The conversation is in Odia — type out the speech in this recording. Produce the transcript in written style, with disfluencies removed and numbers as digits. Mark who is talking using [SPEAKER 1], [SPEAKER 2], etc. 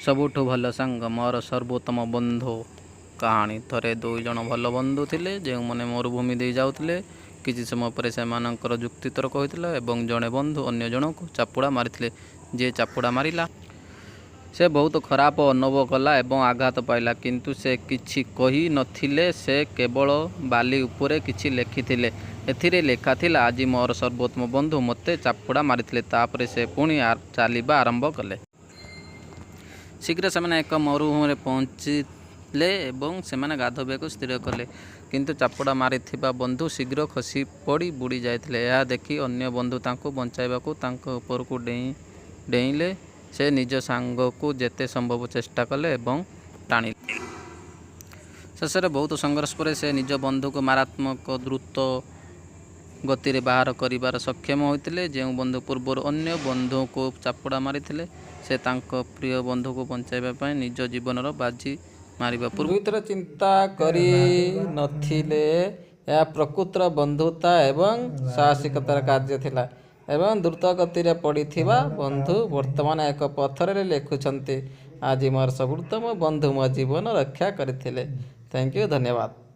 [SPEAKER 1] ସବୁଠୁ ଭଲ ସାଙ୍ଗ। ମୋର ସର୍ବୋତ୍ତମ ବନ୍ଧୁ କାହାଣୀ। ଥରେ ଦୁଇଜଣ ଭଲ ବନ୍ଧୁ ଥିଲେ ଯେଉଁମାନେ ମରୁଭୂମି ଦେଇ ଯାଉଥିଲେ। କିଛି ସମୟ ପରେ ସେମାନଙ୍କର ଯୁକ୍ତିତର୍କ ହୋଇଥିଲା ଏବଂ ଜଣେ ବନ୍ଧୁ ଅନ୍ୟ ଜଣକୁ ଚାପୁଡ଼ା ମାରିଥିଲେ। ଯିଏ ଚାପୁଡ଼ା ମାରିଲା ସେ ବହୁତ ଖରାପ ଅନୁଭବ କଲା ଏବଂ ଆଘାତ ପାଇଲା। କିନ୍ତୁ ସେ କିଛି କହି ନଥିଲେ। ସେ କେବଳ ବାଲି ଉପରେ କିଛି ଲେଖିଥିଲେ। ଏଥିରେ ଲେଖାଥିଲା, ଆଜି ମୋର ସର୍ବୋତ୍ତମ ବନ୍ଧୁ ମୋତେ ଚାପୁଡ଼ା ମାରିଥିଲେ। ତା'ପରେ ସେ ପୁଣି ଚାଲିବା ଆରମ୍ଭ କଲେ। ଶୀଘ୍ର ସେମାନେ ଏକ ମରୁଭୂମିରେ ପହଞ୍ଚିଲେ ଏବଂ ସେମାନେ ଗାଧୋଇବାକୁ ସ୍ଥିର କଲେ। କିନ୍ତୁ ଚାପୁଡ଼ା ମାରିଥିବା ବନ୍ଧୁ ଶୀଘ୍ର ଖସିପଡ଼ି ବୁଡ଼ି ଯାଇଥିଲେ। ଏହା ଦେଖି ଅନ୍ୟ ବନ୍ଧୁ ତାଙ୍କୁ ବଞ୍ଚାଇବାକୁ ତାଙ୍କ ଉପରକୁ ଡେଇଁଲେ। ସେ ନିଜ ସାଙ୍ଗକୁ ଯେତେ ସମ୍ଭବ ଚେଷ୍ଟା କଲେ ଏବଂ ଟାଣିଲେ। ଶେଷରେ ବହୁତ ସଂଘର୍ଷ ପରେ ସେ ନିଜ ବନ୍ଧୁକୁ ମାରାତ୍ମକ ଦ୍ରୁତ ଗତିରେ ବାହାର କରିବାରେ ସକ୍ଷମ ହୋଇଥିଲେ। ଯେଉଁ ବନ୍ଧୁ ପୂର୍ବରୁ ଅନ୍ୟ ବନ୍ଧୁଙ୍କୁ ଚାପୁଡ଼ା ମାରିଥିଲେ, ସେ ତାଙ୍କ ପ୍ରିୟ ବନ୍ଧୁକୁ ବଞ୍ଚାଇବା ପାଇଁ ନିଜ ଜୀବନର ବାଜି ମାରିବା ପୂର୍ବରୁ ଦୁଇଥର ଚିନ୍ତା କରି ନଥିଲେ। ଏହା ପ୍ରକୃତ ବନ୍ଧୁତା ଏବଂ ସାହସିକତାର କାର୍ଯ୍ୟ ଥିଲା। ଏବଂ ଦ୍ରୁତ ଗତିରେ ପଡ଼ିଥିବା ବନ୍ଧୁ ବର୍ତ୍ତମାନ ଏକ ପଥରରେ ଲେଖୁଛନ୍ତି, ଆଜି ମୋର ସର୍ବୋତ୍ତମ ବନ୍ଧୁ ମୋ ଜୀବନ ରକ୍ଷା କରିଥିଲେ। Thank you, ଧନ୍ୟବାଦ।